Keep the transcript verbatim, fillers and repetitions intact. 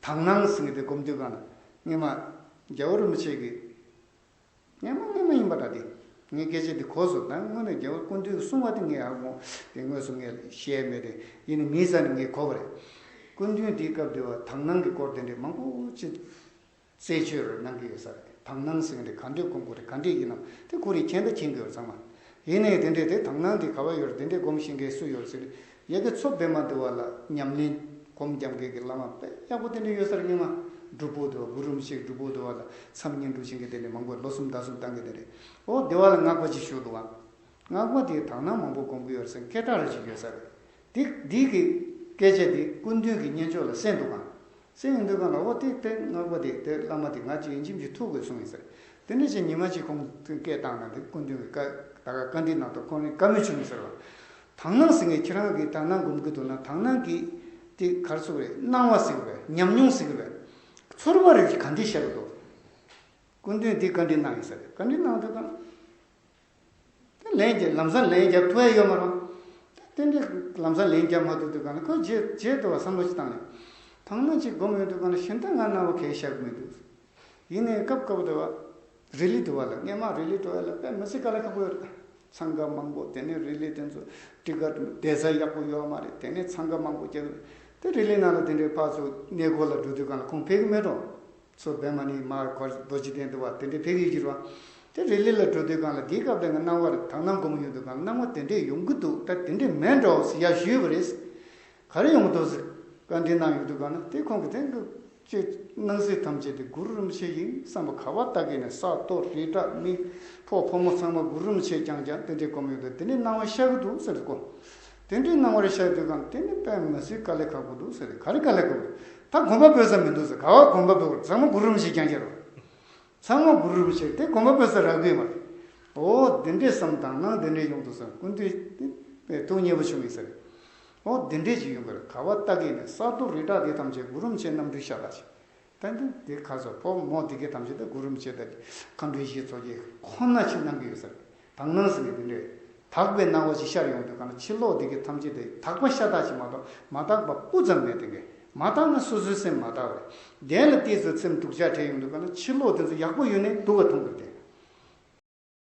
དག་སྣང་ཟེར་མཁན་དེ་སྒོམ་དུས་གང་ན་སྔོན་མ་རྒྱལ་བ་རིན་པོ་ཆེ་གིས། སྔོན་མ་སྔོན་མ་ཡིན་པ་འདྲ་སྟེ། ངས་སྐད་ཆ་འདི་གོ་སོང་། ད་དངོས་གནས་རྒྱལ་བ་སྐུ་མདུན་གྱིས་གསུངས་པ་དེ་ངས་ཧ་གོ། དེ་དངོས་སུ་ངས་བཤད་མེད་དེ། ཡིན་ནའི་མིང་ས་ནས་ངས་གོ་བ་རེད། སྐུ་མདུན་དེའི་སྐབས་དེ་བ་དག་སྣང་གི་སྐོར་དེ་འདྲའི་མང་པོ་ཅིག་རྩད་གཅོད་རེ་གནང་གི་ཡོད་ས་རེད། དག་སྣང་ཟེར་མཁན་དེ་ག་འདྲས་སྒོམ་དགོས་རེད། ག་འདྲས་ཡིན་ནམ་དེ་ཁོ་རང་མཁྱེན་ད་མཁྱེན་གྱི་ཡོད་ཚང་མ། ཡིན་ནའི་དེ་འདྲས་དེ་དག་སྣང་དེ་ག་བ་ཡོད་རེད། དེ་འདྲས་སྒོམ་ཤེས་མཁན་སུ་ཡོད་རེད་ཟེར་ཡ་གི་མཚོ་པདྨ་དེ་བ་ལ་ཉམས་ལེན་སྒོམ་རྒྱབ་མཁན་གྱི་བླ་མ་དཔེ་ཡག་པོ་དེ་འདྲས་ཡོད་ས་རེད། སྔོན་མ་སྒྲུབ་ཕུག་དེ་བ་གུ་རུ་རིན་པོ་ཆེ་སྒྲུབ་ཕུག་དེ་བ་ལ་མཚམས་བསྙེན་སྒྲུབ་བྱེད་མཁན་དེ་འདྲས་མང་པོ་ལོ་གསུམ་ཟླ་གསུམ་བཏང་མཁན་དེ་འདྲས། འོ་དེ་བ་ལ་སྔགས་པ་ཅིག་བཞུགས་འདུག་ག་སྔགས་པ་དེས་དག་སྣང་མང་པོ་སྒོམ་གྱི་ཡོད་རེད་ཟེར་སྐད་གྲགས་རེ་ཅིག་ཡོད་ས་རེད། དེ་དེའི་གི་སྐད་ཆ་དེ་སྐུ་མདུན་གྱི་སྙན་ཅོག་ལ་གསན་འདུག་ག་གསན་ཡོང་དུས་གང་ལ་འོ་དེ་དེ་སྔགས་པ་དེ་དེ་བླ་མ་དེ་ང་ཅིག་ཡིན་གཅིག་མིན་གཅིག་ཐུག་དགོས་གསུངས་ཡིན་ཟེར། དེ་འདྲ་བྱས་ཉི་མ་གཅིག་ཁོང་སྐད་བཏང་ན་དེ་སྐུ་མདུན་གྱི་བཀའ་ད་ག་བཀའ་འདྲི་གནང་དུས་ཁོང་ནས་བཀའ་མོལ་བྱུང་ཟེར་བ། དག་སྣང་ཟེར་མཁན་ཁྱེད་རང་གིས་དག་སྣང་སྒོམ་གྱི་འདུག་ན་དག་སྣང་གི་དེ་ག་རེ་ཟེར་དགོས་རེད། སྣང་བ་ཟེར་དགོས་རེད། ཉམས་མྱོང་ཟེར་དགོས་རེད། ཚོར་བ་རེ་ག་འདྲས་ཤར་གི་འདུག་སྐུ་མདུན་དེ་བཀའ་འདྲི་གནང་ཡིན་ཟེར། བཀའ་འདྲི་གནང་དུས་གང་། དེ་ལན་རྒྱབ་ལམ་སང་ལན་རྒྱབ་ཐུབ་ཡ་ཡོད་མ་རེད། དེ་འདྲའི་ལམ་སང་ལན་རྒྱབ་མ་ཐུབ་དུས་གང་ལ་ཁོས་རྗེས་རྗེས་དུ་བ་བསམ་བློ་ཞིག་བཏང་ནས། དག་སྣང་ཅིག་སྒོམ་ཡོང་དུས་གང་ལ་གཞན་དག་ང་སྣང་བ་གས་ཤར་གི་མི་འདུག་ཡིན་ནའི་སྐབས་སྐབས་དུ་བ་རི་ལི་འདུག་བ་ལ་སྔོན་མ་རི་ལི་འགྲོ་ཡ་ལ་དཔེ་མི་སྲིད་དཀའ་ལས་ཁག་པོ་ཡོད་རེད། འཚང་ཁ་མང་པོ། དེ་ནས་རི་ལི་དེ་ཚོ་ཊི་ཀེ་ཊི་བསྡད་ས་ཡག་པོ་ཡོད་མ་རེད། དེ་ནས་འཚང་ཁ་མང་པོ་རྒྱག་གི་རེད། དེ་རི་ལི་ནང་ལ་དེ་འདྲའི་ཕར་ཚུར་གནས་སྐོར་ལ་འགྲོ་དུས་གང་ལ་ཁོང་ཕེབས་གི་མེད་འགྲོ། མཚོ་པདྨ་ནས་མར་གོ་རྡོ་རྗེ་གདན་དུ་བ་དེ་འདྲའི་ཕེབས་ཀྱི་ཡོད་རེད་བ། དེ་རི་ལི་ལ་འགྲོ་དུས་གང་ལ་དེའི་སྐབས་དེ་ང་སྣང་བར་དག་སྣང་སྒོམ་ཡོང་དུས་གང་ལ་སྣང་བ་དེ་འདྲས་ཡོང་གི་འདུག་ད་དེ་འདྲས་མེད་འགྲོ་ཟེར་ཡ་ཞུས་པ་རེད། ག་རེ་ཡོང་གི་འདུག་ཟེར་བཀའ་འདྲི་གནང་ཡོང་དུས་གང་ལ་དེ་ཁོང་གིས་དེ་འདྲ་ཅིག་སྣང་སྲིད་ཐམས་ཅད་དེ་གུ་རུ་རིན་པོ་ཆེ་ཡིན་བསམ་པ་ག་བ་ལྟ་གི་ནས་ས་རྡོ་རི་བྲག་མི་ཕོ་ཕོ་མོ་ཚང་མ་གུ་རུ་རིན་པོ་ཆེ་རྐྱང་རྐྱང་དེ་འདྲས་སྒོམ་ཡོང་དུས་དེ་འདྲས་སྣང་བ་ཤར་གི་འདུག་ཟེར་གོ། དེ་འདྲའི་སྣང་བར་ཤར་དུས་གང་དེ་ནི་དཔེ་མི་སྲིད་དཀའ་ལས་ཁག་པོ་འདུག་ཟེར་ཏེ། ག་རེ་དཀའ་ལས་ཁག་པོ་རེད། ད་གོམ་པ་སྤོས་ས་མི་འདུག་ཟེར། ག་བ་གོམ་པ་སྤོས་པ་རེད། ཚང་མ་གུ་རུ་རིན་པོ་ཆེ་རྐྱང་རྐྱང་རེད། ཚང་མ་གུ་རུ་རིན་པོ་ཆེ་དེ་གོམ་པ་སྤོས་ས་རག་གི་ཡོད་མ་རེད། འོ་དེ་འདྲའི་བསམ་དང་སྣང་དེ་འདྲའི་ཡོང་དུས་ཟེར་སྐུ་མདུན་དེ་ཐུགས་མཉེས་པོ་བྱུང་ཡིན་ཟེར། འོ་དེ་འདྲའི་ཅིག་ཡོང་གི་རེད། ག་བ་ལྟ་གི་ནས་ས་རྡོ་རི་བྲག་དེ་ཐམས་ཅད་གུ་རུ་རིན་པོ་ཆེ་རྣམ་སྤྲུལ་ཤ་སྟག་ཅིག་ད་འདི་འདི་ཁ་སོ་ཕོ་མོ་འདི་གའི་ཐམས་ཅད་ད་གུ་རུ་རིན་པོ་ཆེ་དང་མཁའ་འགྲོའི་ཞིང་ཚོགས་ཀྱི་ཁོ་ན་ཅིག་སྣང་གི་ཡོད་ཟེར། དག་སྣང་ཟེར་ནས་འདི་འདྲས་དག་པའི་སྣང་བ་ཅིག་ཤར་ཡོང་དུས་གང་ན་ཕྱི་ལོགས་འདི་གའི་ཐམས་ཅད་དེ་དག་པ་ཤ་སྟག་ཅིག་མ་གཏོགས་མ་དག་པ་སྤུ་ཙམ་མེད། དེ་གའི་མ་དག་ན་སོ་སོའི་སེམས་མ་དག་པ་རེད། དེ་ལ་ཏོག་ཙམ་སེམས་སྡུག་ཅག་འཕྲད་ཡོང་དུས་གང་ན་ཕྱི་ལོགས་དེ་ཚོ་ཡག་པོ་ཡོད་ནའི་སྡུག་པ་མཐོང་གི་རེད།